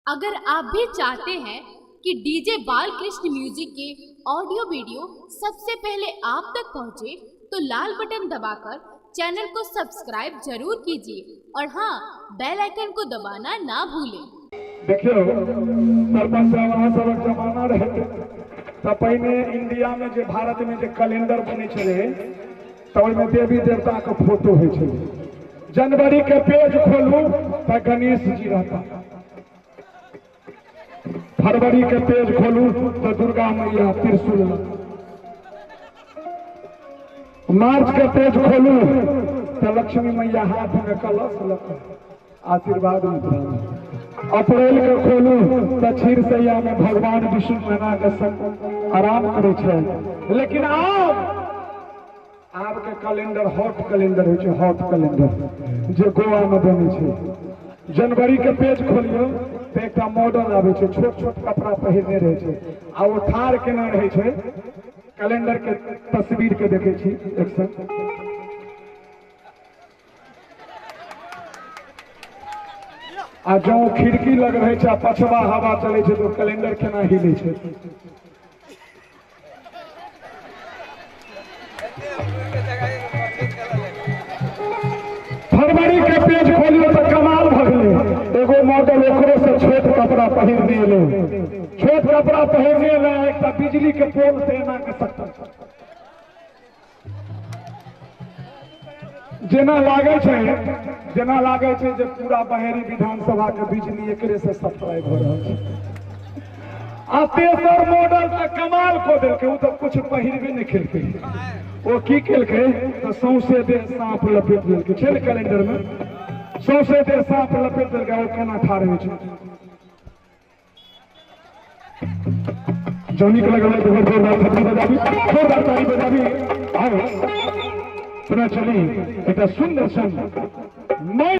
अगर आप भी चाहते हैं कि डीजे बालकृष्ण म्यूजिक के ऑडियो वीडियो सबसे पहले आप तक पहुंचे, तो लाल बटन दबाकर चैनल को सब्सक्राइब जरूर कीजिए और हाँ, बेल आइकन को दबाना ना भूलें। देखियो सरपंच साहब, अहाँ सबक जमाना रहे तऽ पहिने इंडिया में जे भारत में जे कैलेंडर बनै छलै तऽ ओहिमे देवी देवता के फोटो होइ छलै। जनवरी के पेज खोलू तऽ गणेश जी रहता, फरवरी के पेज खोलू तऽ दुर्गा मैया त्रिशूल, मार्च के पेज खोलू तऽ लक्ष्मी मैया हाथ में कलश लऽ कऽ आशीर्वाद में, अप्रैल के खोलू तऽ क्षीरसैया में भगवान विष्णु एना के आराम करै छै। लेकिन आब के कैलेंडर हॉट कैलेंडर होइ छै, हॉट कैलेंडर जे गोवा में बनै छै। जनवरी के पेज खोलियौ तऽ एकटा मॉडल आबै छै, छोट छोट कपड़ा पहिरने रहै छै आ ओ ठाढ़ केना रहै छै, कैलेंडर के तस्वीर के देखै छी एक संग। आ जँ खिड़की लग रहै छै आ पछवा हवा चलै छै तऽ कैलेंडर केना हिलै छै। फरवरी के पेज खोलियो तऽ कमाल भऽ गेलै, एगो मॉडल ओकरो से छोट कपड़ा पहिरने एलै, छोट कपड़ा पहिरने एलै, एकटा बिजली के पोल से एना के सकता जेना लागै छै, जेना लागै छै जे पूरा बहेरी विधानसभा के बिजली एकरे से सप्लाई भऽ रहल छै। आ तेसर मॉडल तऽ कमाल कऽ देलकै, ओ तऽ कुछ पहिरबे नहि केलकै। ओ की केलकै तऽ सौंसे देह साँप लपेट लेलकै, छै ने कैलेंडर में सौंसे देह साँप लपेट देलकै, ओ केना ठाढ़ होइ छै। जँ नीक लगल तऽ जोरदार थप्पड़ी बजाबी, जोरदार ताली बजाबी। आउ पुनः चली एकटा सुन्दर सन।